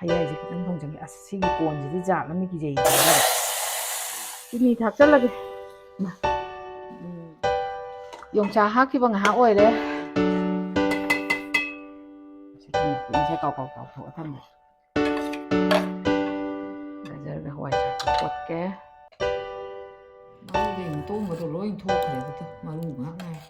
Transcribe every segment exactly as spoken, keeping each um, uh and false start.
ꯃꯌꯥꯏꯁꯦ ꯈꯤꯇꯪ ꯊꯣꯡꯖꯟꯒꯦ꯫ ꯑꯁ, ꯁꯤꯒꯤ ꯀꯣꯟꯁꯤꯗꯤ ꯖꯥꯠ ꯑꯃꯅꯤ, ꯀꯤꯖꯩ꯫ ꯆꯤꯅꯤ ꯊꯥꯛꯆꯜꯂꯒꯦ꯫ ꯃꯥ꯫ ꯎꯝ꯫ ꯌꯣꯡꯆꯥꯛ ꯍꯥꯞꯈꯤꯕ ꯉꯥꯏꯍꯥꯛ ꯑꯣꯏꯔꯦ꯫ ꯁꯤ ꯊꯨꯝ ꯃꯀꯨꯞꯁꯦ ꯀꯥꯎ ꯀꯥꯎ ꯇꯥꯎꯊꯣꯛꯑ ꯊꯝꯃꯦ꯫ ꯒꯖꯔꯒ ꯍꯋꯥꯏ ꯊ꯭ꯔꯥꯛꯀ ꯀꯣꯠꯀꯦ꯫ ꯃꯔꯨꯗꯩ ꯃꯇꯣꯡꯒꯗꯣ ꯂꯣꯏ ꯊꯣꯛꯈ꯭ꯔꯦ ꯑꯗꯨꯗ, ꯃꯔꯨ ꯉꯥꯛ ꯉꯥꯏꯔꯦ꯫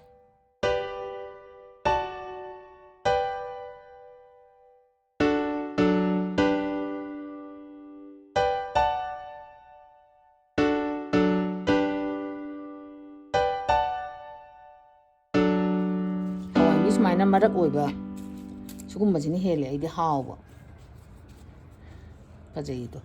ꯍꯋꯥꯏꯗꯤ ꯁꯨꯃꯥꯏꯅ ꯃꯔꯛ ꯑꯣꯏꯕ ꯁꯤꯒꯨꯝꯕꯁꯤꯅ ꯍꯦꯜꯂꯦ ꯑꯩꯗꯤ ꯍꯥꯎꯕ꯫ ꯐꯖꯩꯗꯣ꯫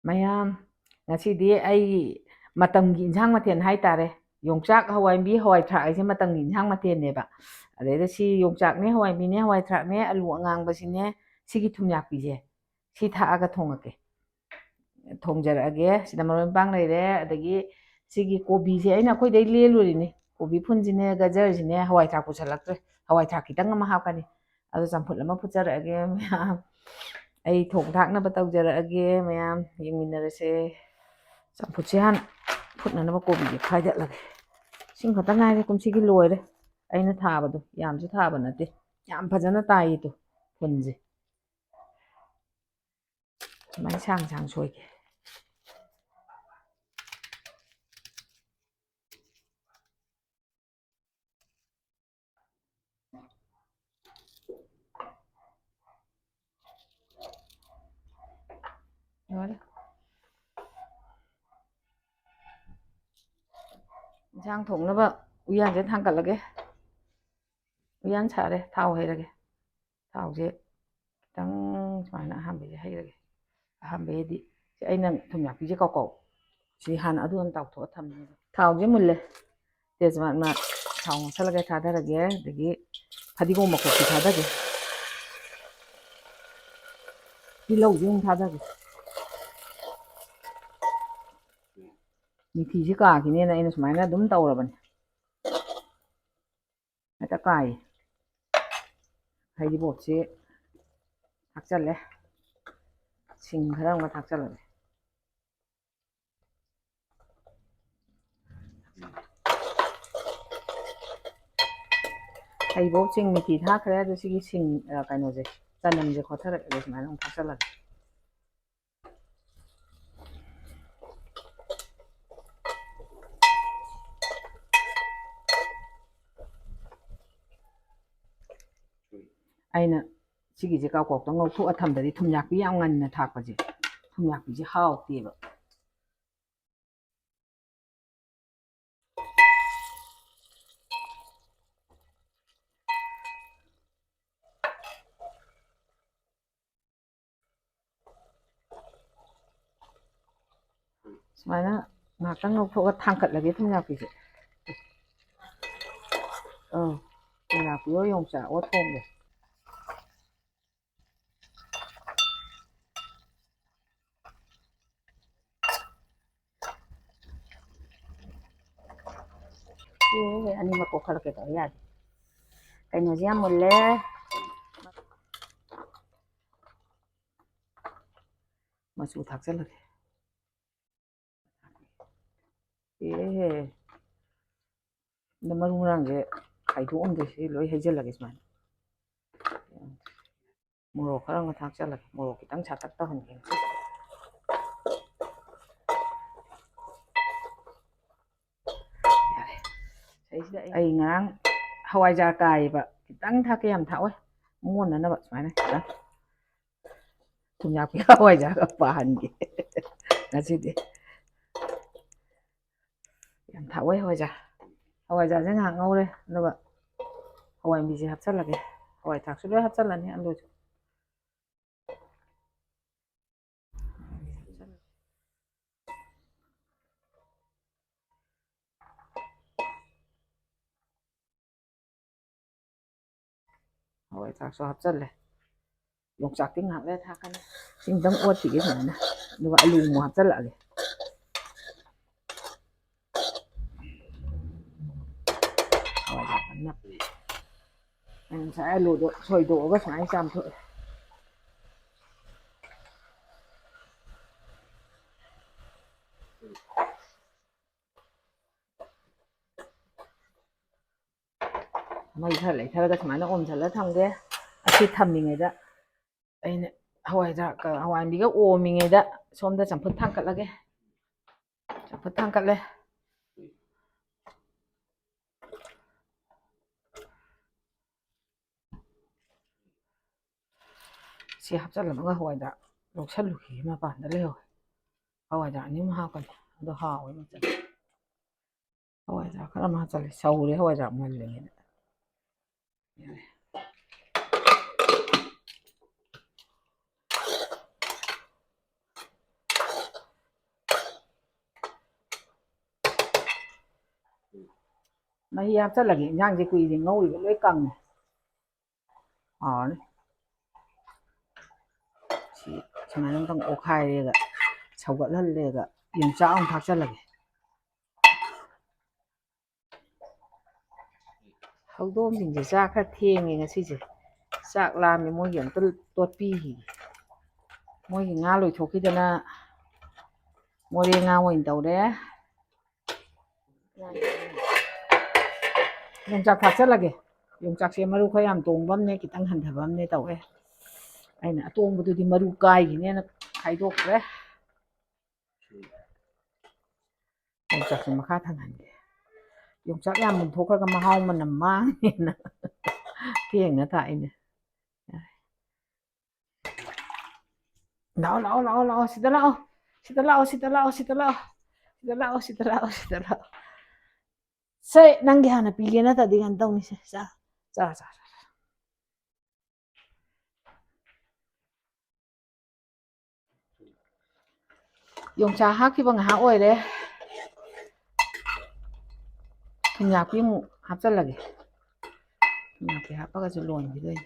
ꯃꯌꯥꯝ, ꯉꯁꯤꯗꯤ ꯑꯩ ꯃꯇꯝꯒꯤ ꯏꯟꯁꯥꯡ ꯃꯊꯦꯜ ꯍꯥꯏꯇꯥꯔꯦ, ꯌꯣꯡꯆꯥꯛ ꯍꯋꯥꯏꯟꯕꯤ ꯍꯋꯥꯏ ꯊ꯭ꯔꯥꯛ ꯍꯥꯏꯁꯦ ꯃꯇꯝꯒꯤ ꯏꯟꯁꯥꯡ ꯃꯊꯦꯜꯅꯦꯕ꯫ ꯑꯗꯩꯗ ꯁꯤ ꯌꯣꯡꯆꯥꯛꯅꯦ, ꯍꯋꯥꯏꯟꯕꯤꯅꯦ, ꯍꯋꯥꯏ ꯊ꯭ꯔꯥꯛꯅꯦ, ꯑꯂꯨ ꯑꯉꯥꯡꯕꯁꯤꯅꯦ, ꯁꯤꯒꯤ ꯊꯨꯝꯌꯥꯛꯄꯤꯁꯦ, ꯁꯤ ꯊꯥꯛꯑꯒ ꯊꯣꯡꯉꯛꯀꯦ꯫ ꯊꯣꯡꯖꯔꯛꯑꯒꯦ꯫ ꯁꯤꯗ ꯃꯔꯣꯏ ꯃꯄꯥꯡ ꯂꯩꯔꯦ, ꯑꯗꯒꯤ ꯁꯤꯒꯤ ꯀꯣꯕꯤꯁꯦ ꯑꯩꯅ ꯑꯩꯈꯣꯏꯗꯩ ꯂꯦꯜꯂꯨꯔꯤꯅꯤ꯫ ꯀꯣꯕꯤ ꯐꯨꯟꯁꯤꯅꯦ, ꯒꯖꯔꯁꯤꯅꯦ, ꯍꯋꯥꯏ ꯊ꯭ꯔꯥꯛ ꯄꯨꯁꯜꯂꯛꯇ꯭ꯔꯦ꯫ ꯍꯋꯥꯏ ꯊ꯭ꯔꯥꯛ ꯈꯤꯇꯪ ꯑꯃ ꯍꯥꯞꯀꯅꯤ꯫ ꯑꯗꯣ ꯆꯝꯐꯨꯠ ꯑꯃ ꯐꯨꯠꯆꯔꯛꯑꯒꯦ ꯃꯌꯥꯝ꯫ ꯑꯩ ꯊꯣꯡ ꯊꯥꯛꯅꯕ ꯇꯧꯖꯔꯛꯑꯒꯦ ꯃꯌꯥꯝ, ꯌꯦꯡꯃꯤꯟꯅꯔꯁꯦ꯫ ꯆꯝꯐꯨꯠꯁꯦ ꯍꯥꯟꯅ ꯐꯨꯠꯅꯅꯕ ꯀꯣꯕꯤꯁꯦ ꯈꯥꯏꯗꯠꯂꯒꯦ꯫ ꯏꯁꯤꯡ ꯈꯛꯇ ꯉꯥꯏꯔꯦ ꯀꯨꯝꯁꯤꯒꯤ ꯂꯣꯏꯔꯦ꯫ ꯑꯩꯅ ꯊꯥꯕꯗꯣ ꯌꯥꯝꯁꯨ ꯊꯥꯕ ꯅꯠꯇꯦ, ꯌꯥꯝ ꯐꯖꯅ ꯇꯥꯏꯌꯦ ꯇꯨ ꯐꯨꯟꯁꯦ꯫ ꯁꯨꯃꯥꯏꯅ ꯁꯥꯡ ꯁꯥꯡ ꯁꯣꯏꯒꯦ꯫ ꯂꯣꯏꯔꯦ꯫ ꯏꯟꯁꯥꯡ ꯊꯣꯡꯅꯕ ꯎꯌꯥꯟꯁꯦ ꯊꯥꯡꯒꯠꯂꯒꯦ꯫ ꯎꯌꯥꯟ ꯁꯥꯔꯦ, ꯊꯥꯎ ꯍꯩꯔꯒꯦ꯫ ꯊꯥꯎꯁꯦ ꯈꯤꯇꯪ ꯁꯨꯃꯥꯏꯅ ꯑꯍꯥꯟꯕꯁꯦ ꯍꯩꯔꯒꯦ꯫ ꯑꯍꯥꯟꯕꯩꯗꯤ ꯁꯤ ꯑꯩꯅ ꯊꯨꯝꯌꯥꯛꯄꯤꯁꯦ ꯀꯥꯎ ꯀꯥꯎ꯫ ꯁꯤ ꯍꯥꯟꯅ ꯑꯗꯨ ꯍꯥꯟꯅ ꯇꯥꯎꯊꯣꯛꯑ ꯊꯝꯃꯦ꯫ ꯊꯥꯎꯁꯦ ꯃꯨꯜꯂꯦ꯫ ꯇꯦꯖꯄꯥꯠ ꯃꯅꯥ ꯊꯥꯎ ꯉꯧꯁꯜꯂꯒ ꯊꯥꯗꯔꯒꯦ꯫ ꯑꯗꯒꯤ ꯐꯗꯤꯒꯣꯝ ꯃꯀꯨꯞꯁꯨ ꯊꯥꯗꯒꯦ꯫ ꯇꯤꯜꯍꯧꯁꯦ ꯑꯃꯨꯛ ꯊꯥꯗꯒꯦ꯫ ꯃꯤꯊꯤꯁꯦ ꯀꯥꯈꯤꯅꯦꯅ ꯑꯩꯅ ꯁꯨꯃꯥꯏꯅ ꯑꯗꯨꯝ ꯇꯧꯔꯕꯅꯦ꯫ ꯍꯦꯛꯇ ꯀꯥꯏꯌꯦ꯫ ꯍꯩꯔꯤꯕꯣꯞꯁꯦ ꯊꯥꯛꯆꯜꯂꯦ꯫ ꯁꯤꯡ ꯈꯔ ꯑꯃꯒ ꯊꯥꯛꯆꯜꯂꯒꯦ꯫ ꯍꯩꯔꯤꯕꯣꯞ, ꯁꯤꯡ, ꯃꯤꯊꯤ ꯊꯥꯛꯈ꯭ꯔꯦ꯫ ꯑꯗꯣ ꯁꯤꯒꯤ ꯁꯤꯡ, ꯑ, ꯀꯩꯅꯣꯁꯦ, ꯆꯅꯝꯁꯦ ꯈꯣꯠꯊꯔꯛꯑꯦ, ꯁꯨꯃꯥꯏꯅ ꯑꯃꯨꯛ ꯊꯥꯛꯆꯜꯂꯒꯦ꯫ ꯑꯩꯅ ꯁꯤꯒꯤꯁꯦ ꯀꯥꯎꯀꯣꯛꯇ ꯉꯧꯊꯣꯛꯑ ꯊꯝꯗ꯭ꯔꯗꯤ, ꯊꯨꯝꯌꯥꯛꯄꯤ ꯌꯥꯝ ꯉꯟꯅ ꯊꯥꯛꯄꯁꯦ, ꯊꯨꯝꯌꯥꯛꯄꯤꯁꯦ ꯍꯥꯎꯇꯦꯕ꯫ ꯁꯨꯃꯥꯏꯅ ꯉꯥꯏꯍꯥꯛꯇꯪ ꯂꯧꯊꯣꯛꯑꯒ ꯊꯥꯡꯀꯠꯂꯒꯦ ꯊꯨꯝꯌꯥꯛꯄꯤꯁꯦ꯫ ꯑꯧ, ꯊꯨꯝꯌꯥꯛꯄꯤ ꯍꯣꯏ ꯌꯣꯡꯆꯥꯛ ꯑꯣ ꯊꯣꯡꯒꯦ꯫ ꯑꯦ, ꯑꯅꯤꯃꯛ ꯀꯣꯛꯈꯠꯂꯛꯀꯦ ꯇꯧꯔꯦ, ꯌꯥꯗꯦ꯫ ꯀꯩꯅꯣꯁꯦ ꯌꯥꯝ ꯃꯨꯜꯂꯦ꯫ ꯃꯆꯨ ꯊꯥꯛꯆꯜꯂꯒꯦ꯫ ꯑꯦ, ꯑꯗꯣ ꯃꯔꯨ ꯃꯔꯥꯡꯁꯦ ꯈꯥꯏꯗꯣꯛꯑꯝꯗꯦ, ꯁꯤ ꯂꯣꯏ ꯍꯩꯖꯤꯜꯂꯒꯦ ꯁꯨꯃꯥꯏꯅ꯫ ꯃꯣꯔꯣꯛ ꯈꯔ ꯑꯃ ꯊꯥꯛꯆꯜꯂꯒꯦ, ꯃꯣꯔꯣꯛ ꯈꯤꯇꯪ ꯁꯥꯇꯛ ꯇꯧꯍꯟꯒꯦ ꯉꯁꯤ꯫ ꯌꯥꯔꯦ꯫ ꯁꯤꯗꯩꯁꯤꯗ ꯑꯩ, ꯑꯩ ꯉꯔꯥꯡ ꯍꯋꯥꯏꯖꯥꯔ ꯀꯥꯏꯌꯦꯕ, ꯈꯤꯇꯪ ꯊꯥꯛꯀꯦ, ꯌꯥꯝ ꯊꯥꯛꯑꯣꯏ, ꯃꯨꯟꯅꯅꯕ ꯁꯨꯃꯥꯏꯅ ꯈꯤꯇꯪ꯫ ꯊꯨꯝꯌꯥꯛꯄꯤ ꯍꯋꯥꯏꯖꯥꯔꯒ ꯄꯥꯍꯟꯒꯦ ꯉꯁꯤꯗꯤ꯫ ꯌꯥꯝ ꯊꯥꯛꯑꯣꯏ ꯍꯋꯥꯏꯖꯥꯔ꯫ ꯍꯋꯥꯏꯖꯥꯔꯁꯦ ꯉꯥꯏꯍꯥꯛ ꯉꯧꯔꯦ, ꯑꯗꯨꯒ ꯍꯋꯥꯏ ꯃꯨꯕꯤꯁꯦ ꯍꯥꯞꯆꯜꯂꯒꯦ꯫ ꯍꯋꯥꯏ ꯊ꯭ꯔꯥꯛꯁꯨ ꯂꯣꯏ ꯍꯥꯞꯆꯜꯂꯅꯤ, ꯑꯂꯨꯁꯨ꯫ ꯍꯋꯥꯏ ꯊ꯭ꯔꯥꯛꯁꯨ ꯍꯥꯞꯆꯜꯂꯦ꯫ ꯌꯣꯡꯆꯥꯛꯇꯤ ꯉꯥꯏꯍꯥꯛ ꯂꯩꯔ ꯊꯥꯛꯀꯅꯤ꯫ ꯁꯤꯃꯇꯪ ꯑꯣꯠꯈꯤꯒꯦ ꯁꯨꯃꯥꯏꯅ꯫ ꯑꯗꯨꯒ ꯑꯂꯨ ꯑꯃꯨꯛ ꯍꯥꯞꯆꯜꯂꯛꯑꯒꯦ꯫ ꯍꯋꯥꯏꯖꯥꯔ ꯀꯟꯅ ꯅꯞꯄꯤ꯫ ꯑꯩꯅ ꯉꯁꯥꯏ ꯑꯂꯨꯗꯣ ꯁꯣꯏꯗꯣꯛꯑꯒ ꯁꯨꯃꯥꯏꯅ ꯆꯥꯝꯊꯣꯛꯑꯦ꯫ ꯃꯩ ꯈꯔ ꯂꯩꯊꯔꯒ ꯁꯨꯃꯥꯏꯅ ꯑꯣꯝꯁꯤꯜꯂ ꯊꯝꯒꯦ꯫ ꯑꯁꯤ ꯊꯝꯃꯤꯉꯩꯗ ꯑꯩꯅ ꯍꯋꯥꯏꯖꯥꯔ, ꯍꯋꯥꯏ ꯃꯨꯕꯤꯒ ꯑꯣꯝꯃꯤꯉꯩꯗ ꯁꯣꯝꯗ ꯆꯝꯐꯨꯠ ꯊꯥꯡꯀꯠꯂꯒꯦ꯫ ꯆꯝꯐꯨꯠ ꯊꯥꯡꯀꯠꯂꯦ꯫ ꯁꯤ ꯍꯥꯞꯆꯜꯂꯝꯃꯒ ꯍꯋꯥꯏꯖꯥꯔ ꯂꯧꯁꯜꯂꯨꯈꯤꯒꯦ, ꯃꯄꯥꯟꯗ ꯂꯩꯍꯧꯋꯦ꯫ ꯍꯋꯥꯏꯖꯥꯔ ꯑꯅꯤ ꯑꯍꯨꯝ ꯍꯥꯞꯀꯅꯤ, ꯑꯗꯣ ꯍꯥꯎꯋꯦ ꯃꯆꯜ꯫ ꯍꯋꯥꯏꯖꯥꯔ ꯈꯔ ꯑꯃ ꯍꯥꯞꯆꯜꯂꯦ, ꯁꯧꯔꯦ ꯍꯋꯥꯏꯖꯥꯔ ꯃꯨꯜꯂꯤꯉꯩꯗ꯫ ꯃꯍꯤ ꯍꯥꯞꯆꯜꯂꯒꯦ, ꯏꯟꯖꯥꯡꯁꯦ ꯀꯨꯏꯔꯦ ꯉꯧꯔꯤꯕ, ꯂꯣꯏ ꯀꯪꯉꯦ꯫ ꯍꯥꯎꯔꯅꯤ꯫ ꯁꯤ ꯁꯨꯃꯥꯏꯅ ꯑꯃꯨꯛꯇꯪ ꯑꯣꯠꯈꯥꯏꯔꯦꯒ, ꯁꯧꯒꯠꯍꯜꯂꯦꯒ, ꯌꯣꯡꯆꯥꯛ ꯑꯃꯨꯛ ꯊꯥꯛꯆꯜꯂꯒꯦ꯫ ꯍꯧꯗꯣꯡꯁꯤꯡꯁꯦ ꯆꯥꯛ ꯈꯔ ꯊꯦꯡꯉꯦ ꯉꯁꯤꯁꯦ꯫ ꯆꯥꯛ ꯂꯥꯝꯃꯦ, ꯃꯣꯏꯒꯤ ꯑꯝꯇ ꯇꯣꯠꯄꯤꯈꯤꯒꯦ꯫ ꯃꯣꯏꯒꯤ ꯉꯥ ꯂꯣꯏꯊꯣꯛꯈꯤꯗꯅ ꯃꯣꯔꯦ ꯉꯥ ꯑꯣꯏꯅ ꯇꯧꯔꯦ꯫ ꯌꯣꯡꯆꯥꯛ ꯊꯥꯛꯆꯜꯂꯒꯦ꯫ ꯌꯣꯡꯆꯥꯛꯁꯦ ꯃꯔꯨ ꯈꯔ ꯌꯥꯝ ꯇꯣꯡꯕ ꯑꯃꯅꯦ, ꯈꯤꯇꯪ ꯍꯟꯊꯕ ꯑꯃꯅꯦ ꯇꯧꯋꯦ꯫ ꯑꯩꯅ ꯑꯇꯣꯡꯕꯗꯨꯗꯤ ꯃꯔꯨ ꯀꯥꯏꯈꯤꯅꯦꯅ ꯈꯥꯏꯗꯣꯛꯈ꯭ꯔꯦ꯫ ꯌꯣꯡꯆꯥꯛꯁꯦ ꯃꯈꯥ ꯊꯪꯍꯟꯒꯦ꯫ ꯌꯣꯡꯆꯥꯛ ꯌꯥꯝ ꯃꯨꯟꯊꯣꯛꯈ꯭ꯔꯒ ꯃꯍꯥꯎ ꯃꯅꯝ ꯃꯥꯡꯉꯦꯅ ꯊꯦꯡꯅ ꯊꯥꯛꯏꯅꯦ꯫ ꯂꯥꯛꯑꯣ, ꯂꯥꯛꯑꯣ, ꯂꯥꯛꯑꯣ, ꯂꯥꯛꯑꯣ, ꯁꯤꯗ ꯂꯥꯛꯑꯣ꯫ ꯁꯤꯗ ꯂꯥꯛꯑꯣ, ꯁꯤꯗ ꯂꯥꯛꯑꯣ, ꯁꯤꯗ ꯂꯥꯛꯑꯣ꯫ ꯁꯤꯗ ꯂꯥꯛꯑꯣ, ꯁꯤꯗ ꯂꯥꯛꯑꯣ, ꯁꯤꯗ ꯂꯥꯛꯑꯣ꯫ ꯁꯦ, ꯅꯪꯒꯤ ꯍꯥꯟꯅ ꯄꯤꯒꯦ, ꯅꯠꯇ꯭ꯔꯗꯤ ꯀꯩꯅꯣ ꯇꯧꯅꯤꯁꯦ꯫ ꯆꯥ, ꯆꯥ, ꯆꯥ, ꯆꯥ꯫ ꯌꯣꯡꯆꯥꯛ ꯍꯥꯞꯈꯤꯕ ꯉꯥꯏꯍꯥꯛ ꯑꯣꯏꯔꯦ꯫ ꯊꯨꯝꯌꯥꯛꯄꯤ ꯑꯃꯨꯛ ꯍꯥꯞꯆꯜꯂꯒꯦ꯫ ꯊꯨꯝꯌꯥꯛꯄꯤ ꯍꯥꯞꯄꯒꯁꯨ ꯂꯣꯟꯈꯤꯗꯣꯏꯅꯤ꯫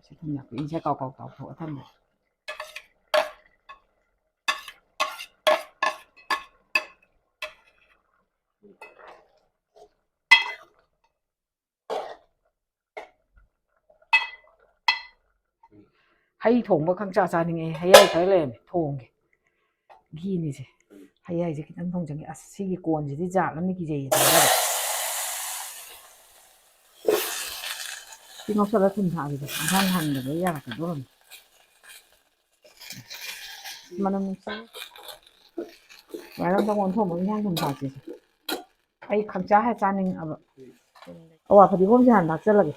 ꯁꯤ ꯊꯨꯝ ꯌꯥꯛꯄꯤꯁꯦ ꯀꯥꯎ ꯀꯥꯎ ꯇꯥꯎꯊꯣꯛꯑ ꯊꯝꯃꯦ꯫ ꯍꯩ ꯊꯣꯡꯕ ꯈꯪꯆꯥ ꯆꯥꯅꯤꯡꯉꯦ꯫ ꯍꯌꯥꯏ ꯈꯔ ꯂꯩꯔꯝꯃꯦ, ꯊꯣꯡꯒꯦ꯫ ꯘꯤꯅꯤꯁꯦ꯫ ꯍꯌꯥꯏꯁꯦ ꯈꯤꯇꯪ ꯊꯣꯡꯖꯟꯒꯦ꯫ ꯑꯁ, ꯁꯤꯒꯤ ꯀꯣꯟꯁꯤꯗꯤ ꯖꯥꯠ ꯑꯃꯅꯤ, ꯀꯤꯖꯩꯌꯦ ꯊꯥꯡꯒꯠꯂꯒ꯫ ꯁꯤ ꯉꯧꯁꯜꯂ ꯊꯨꯝ ꯊꯥꯛꯑꯒꯦ꯫ ꯏꯟꯁꯥꯡ ꯍꯥꯟꯕꯗ ꯌꯥꯔꯛꯀꯗꯧꯔꯝꯃꯦ꯫ ꯃꯅꯝ ꯅꯨꯡꯁꯤ꯫ ꯁꯨꯃꯥꯏꯅ ꯑꯝꯇꯪ ꯑꯣꯟꯊꯣꯛꯑꯝꯃꯒ ꯏꯟꯁꯥꯡ ꯊꯨꯝ ꯊꯥꯛꯀꯦꯁꯦ꯫ ꯑꯩ ꯈꯪꯆꯥ ꯍꯦꯛ ꯆꯥꯅꯤꯡꯉꯛꯑꯕ꯫ ꯑꯋꯥ ꯐꯗꯤꯒꯣꯝꯁꯦ ꯍꯥꯟꯅ ꯊꯥꯛꯆꯜꯂꯒꯦ꯫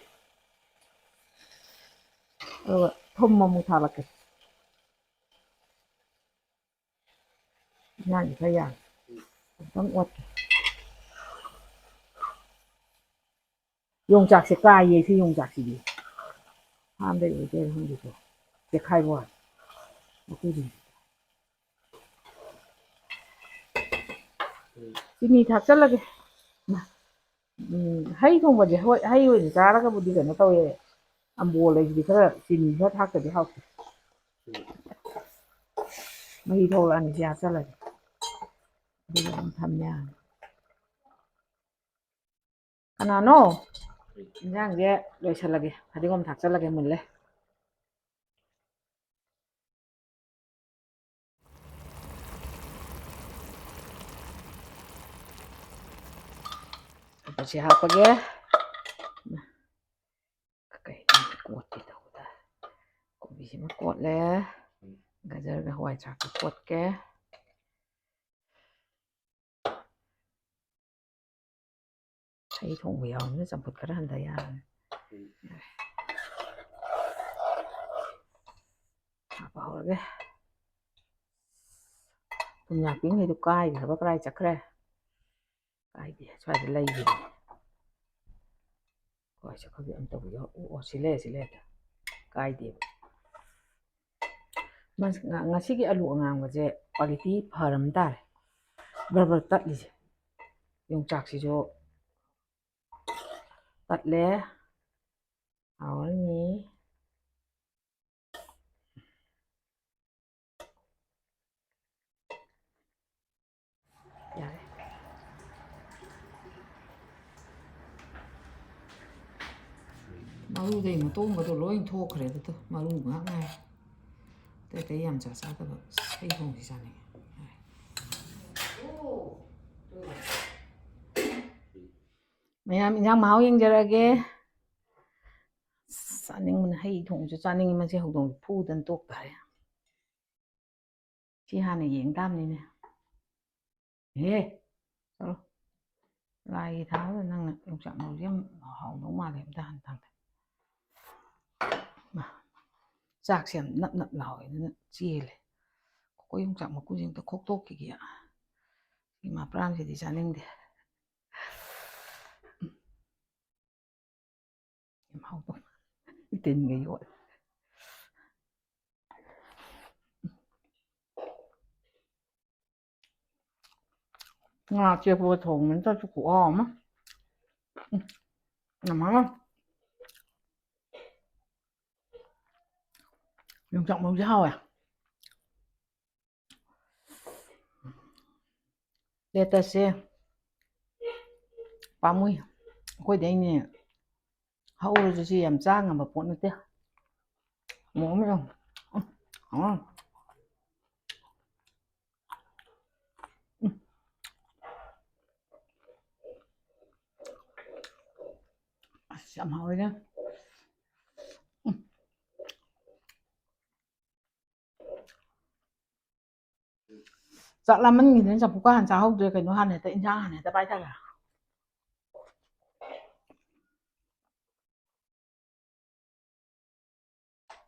ꯑꯗꯨꯒ ꯊꯨꯝ ꯑꯃꯨꯛ ꯊꯥꯛꯂꯛꯀꯦ꯫ ꯏꯟꯖꯥꯡꯁꯦ ꯈꯔ ꯌꯥꯝꯃꯦ꯫ ꯑꯃꯨꯛꯇꯪ ꯑꯣꯠꯀꯦ꯫ ꯌꯣꯡꯆꯥꯛꯁꯦ ꯀꯥꯏꯌꯦ, ꯁꯤ ꯌꯣꯡꯆꯥꯛꯁꯤꯗꯤ꯫ ꯐꯥꯝꯗꯩ ꯑꯣꯏꯗꯣꯏꯔꯥ ꯈꯪꯗꯦꯀꯣ꯫ ꯆꯦꯛꯈꯥꯏꯕ ꯋꯥꯅꯤ꯫ ꯃꯀꯨꯁꯤꯡꯁꯦ꯫ ꯆꯤꯅꯤ ꯊꯥꯛꯆꯜꯂꯒꯦ꯫ ꯎꯝ, ꯍꯩ ꯊꯣꯡꯕꯁꯦ, ꯍꯣꯏ, ꯍꯩ ꯑꯣꯏꯅ ꯆꯥꯔꯒꯕꯨꯗꯤ ꯀꯩꯅꯣ ꯇꯧꯋꯦ꯫ ꯑꯝꯕꯣꯜ ꯍꯥꯏꯁꯤꯗꯤ ꯈꯔ ꯆꯤꯅꯤ ꯈꯔ ꯊꯥꯛꯇꯗꯤ ꯍꯥꯎꯇꯦ꯫ ꯃꯍꯤ ꯊꯣꯛꯂꯛꯑꯅꯤ ꯁꯤ ꯍꯥꯞꯆꯜꯂꯒꯦ꯫ ꯑꯗꯨꯒ ꯑꯗꯨꯝ ꯊꯝ ꯌꯥꯔꯅꯤ꯫ ꯀꯅꯥꯅꯣ? ꯏꯟꯖꯥꯡꯁꯦ ꯂꯣꯏꯁꯜꯂꯒꯦ, ꯐꯗꯤꯒꯣꯝ ꯊꯥꯛꯆꯜꯂꯒꯦ, ꯃꯨꯜꯂꯦ꯫ ꯑꯗꯨꯁꯤ ꯍꯥꯞꯄꯒꯦ꯫ ꯀꯩꯅꯣ ꯀꯣꯠꯀꯦ ꯇꯧꯕꯗ꯫ ꯀꯣꯕꯤꯁꯤꯃ ꯀꯣꯠꯂꯦ꯫ ꯒꯖꯔꯒ ꯍꯋꯥꯏ ꯊ꯭ꯔꯥꯛꯀ ꯀꯣꯠꯀꯦ꯫ ꯍꯩ ꯊꯣꯡꯕ ꯌꯥꯎꯕꯅꯤꯅ ꯆꯝꯐꯨꯠ ꯈꯔ ꯍꯟꯊ ꯌꯥꯔꯅꯤ꯫ ꯍꯥꯞꯄ ꯍꯧꯔꯒꯦ꯫ ꯊꯨꯝꯌꯥꯛꯄꯤꯉꯩꯗꯣ ꯀꯥꯏꯈ꯭ꯔꯕ, ꯀꯗꯥꯏ ꯆꯠꯈ꯭ꯔꯦ? ꯀꯥꯏꯗꯦ, ꯁ꯭ꯋꯥꯏꯗ ꯂꯩꯔꯤꯅꯤ꯫ ꯀꯥꯏ ꯆꯠꯈ꯭ꯔꯒꯦ ꯑꯝꯇꯕꯨ ꯌꯥꯎ-, ꯑꯣ, ꯑꯣ, ꯁꯤ ꯂꯩꯔꯦ, ꯁꯤ ꯂꯩꯔꯦ꯫ ꯀꯥꯏꯗꯦꯕ꯫ ꯃꯁ-, ꯉ-, ꯉꯁꯤꯒꯤ ꯑꯂꯨ ꯑꯉꯥꯡꯕꯁꯦ quality ꯐꯔꯝ ꯇꯥꯔꯦ꯫ ꯕꯔ ꯕꯔ ꯇꯠꯂꯤꯁꯦ꯫ ꯌꯣꯡꯆꯥꯛꯁꯤꯁꯨ ꯇꯠꯂꯦ꯫ ꯍꯥꯎꯔꯅꯤ꯫ ꯃꯔꯨꯗꯩ ꯃꯇꯣꯡꯒꯗꯣ ꯂꯣꯏ ꯊꯣꯛꯈ꯭ꯔꯦ꯫ ꯑꯗꯨꯗꯣ ꯃꯔꯨ ꯉꯥꯏꯍꯥꯛ ꯉꯥꯏꯔꯦ꯫ ꯑꯇꯩ ꯑꯇꯩ ꯌꯥꯝ ꯆꯥ ꯆꯥꯗꯕ꯫ ꯍꯩ ꯊꯣꯡꯁꯤ ꯆꯥꯅꯤꯡꯉꯦ꯫ ꯃꯌꯥꯝ ꯏꯟꯖꯥꯡ ꯃꯍꯥꯎ ꯌꯦꯡꯖꯔꯒꯦ꯫ ꯑꯁ, ꯆꯥꯅꯤꯡꯕꯅ ꯍꯩ ꯊꯣꯡꯕꯁꯨ ꯆꯥꯅꯤꯡꯉꯤ꯫ ꯃꯁꯤ ꯍꯧꯗꯣꯡꯁꯦ ꯐꯨꯗꯅ ꯇꯣꯛ ꯇꯥꯔꯦ꯫ ꯁꯤ ꯍꯥꯟꯅ ꯌꯦꯡ ꯇꯥꯕꯅꯤꯅꯦ꯫ ꯑꯦ, ꯆꯠꯂꯣ꯫ ꯂꯥꯏꯒꯤ ꯊꯥꯕꯗ ꯅꯪꯅ ꯌꯣꯡꯆꯥꯛ ꯃꯔꯨꯁꯦ ꯌꯥꯝ ꯍꯥꯎꯗꯧ ꯃꯥꯜꯂꯦ꯫ ꯑꯝꯇ ꯍꯥꯟꯅ ꯊꯥꯡꯗ꯫ ꯃꯥ, ꯆꯥꯛꯁꯦ ꯌꯥꯝ ꯅꯞ ꯅꯞ ꯂꯥꯎꯋꯦ, ꯑꯗꯨꯅ ꯆꯦꯜꯂꯦ꯫ ꯑꯩꯈꯣꯏ ꯌꯣꯡꯆꯥꯛ ꯃꯀꯨꯁꯦ ꯑꯝꯇ ꯈꯣꯛꯇꯣꯛꯈꯤꯒꯦ꯫ ꯁꯤ ꯃꯄ꯭ꯔꯥꯝꯁꯤꯗꯤ ꯆꯥꯅꯤꯡꯗꯦ꯫ ꯌꯥꯝ ꯍꯥꯎꯗꯧ꯫ ꯇꯤꯟꯒ ꯌꯣꯠꯂꯦ꯫ ꯉꯥ ꯑꯇꯦꯛꯄꯒ ꯊꯣꯡꯕꯅ ꯆꯠꯁꯨ ꯈꯨꯍꯥꯎ ꯑꯃ꯫ ꯎꯝ꯫ ꯌꯥꯝ ꯍꯥꯎꯋꯦ꯫ ꯌꯣꯡꯆꯥꯛ ꯃꯔꯨꯁꯦ ꯍꯥꯎꯋꯦ꯫ ꯂꯦꯇꯁꯁꯦ ꯄꯥꯝꯃꯨꯏ꯫ ꯑꯩꯈꯣꯏꯗꯩꯅꯦ ꯍꯧꯔꯁꯨ ꯁꯤ ꯌꯥꯝ ꯆꯥ ꯉꯝꯕ ꯄꯣꯠ ꯅꯠꯇꯦ꯫ ꯃꯣꯔꯣꯛ ꯑꯃ ꯌꯥꯎ-, ꯎꯝ, ꯎꯝ꯫ ꯎꯝ꯫ ꯑꯁ, ꯌꯥꯝ ꯍꯥꯎꯋꯤꯗ꯫ ꯎꯝ꯫ ꯆꯥꯛ ꯂꯥꯝꯃꯟꯈꯤꯗꯅ ꯆꯝꯐꯨꯠꯀ ꯍꯥꯟꯅ ꯆꯥꯍꯧꯗ꯭ꯔꯦ꯫ ꯀꯩꯅꯣ ꯍꯥꯟꯅ ꯍꯦꯛꯇ, ꯏꯟꯁꯥꯡ ꯍꯥꯟꯅ ꯍꯦꯛꯇ ꯄꯥꯏꯊꯈ꯭ꯔꯦ꯫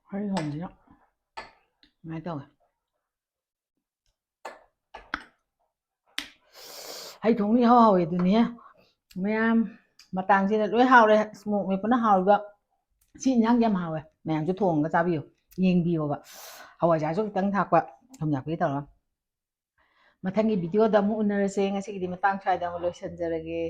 ꯍꯩ ꯊꯣꯡꯕꯁꯤꯅ ꯁꯨꯃꯥꯏꯅ ꯇꯧꯋꯦ꯫ ꯍꯩ ꯊꯣꯡꯕ ꯏꯍꯥꯎ ꯍꯥꯎꯋꯦ ꯑꯗꯨꯅꯤꯍꯦ꯫ ꯃꯌꯥꯝ ꯃꯇꯥꯡꯁꯤꯗ ꯂꯣꯏ ꯍꯥꯎꯔꯦ꯫ ꯏꯁꯃꯣꯛ ꯃꯦꯠꯄꯅ ꯍꯥꯎꯔꯤꯕ꯫ ꯁꯤ ꯏꯟꯖꯥꯡꯁꯦ ꯌꯥꯝ ꯍꯥꯎꯋꯦ꯫ ꯃꯌꯥꯝꯁꯨ ꯊꯣꯡꯉꯒ ꯆꯥꯕꯤꯌꯨ, ꯌꯦꯡꯕꯤꯌꯣꯕ꯫ ꯍꯋꯥꯏꯖꯥꯔꯁꯨ ꯈꯤꯇꯪ ꯊꯥꯛꯄ, ꯊꯨꯝ ꯌꯥꯛꯄꯤ ꯇꯧꯔꯒ꯫ ꯃꯊꯪꯒꯤ ꯚꯤꯗꯤꯑꯣꯗ ꯑꯃꯨꯛ ꯎꯅꯔꯁꯦ꯫ ꯉꯁꯤꯒꯤꯗꯤ ꯃꯇꯥꯡ ꯁ꯭ꯋꯥꯏꯗ ꯑꯃꯨꯛ ꯂꯣꯏꯁꯤꯟꯖꯔꯒꯦ꯫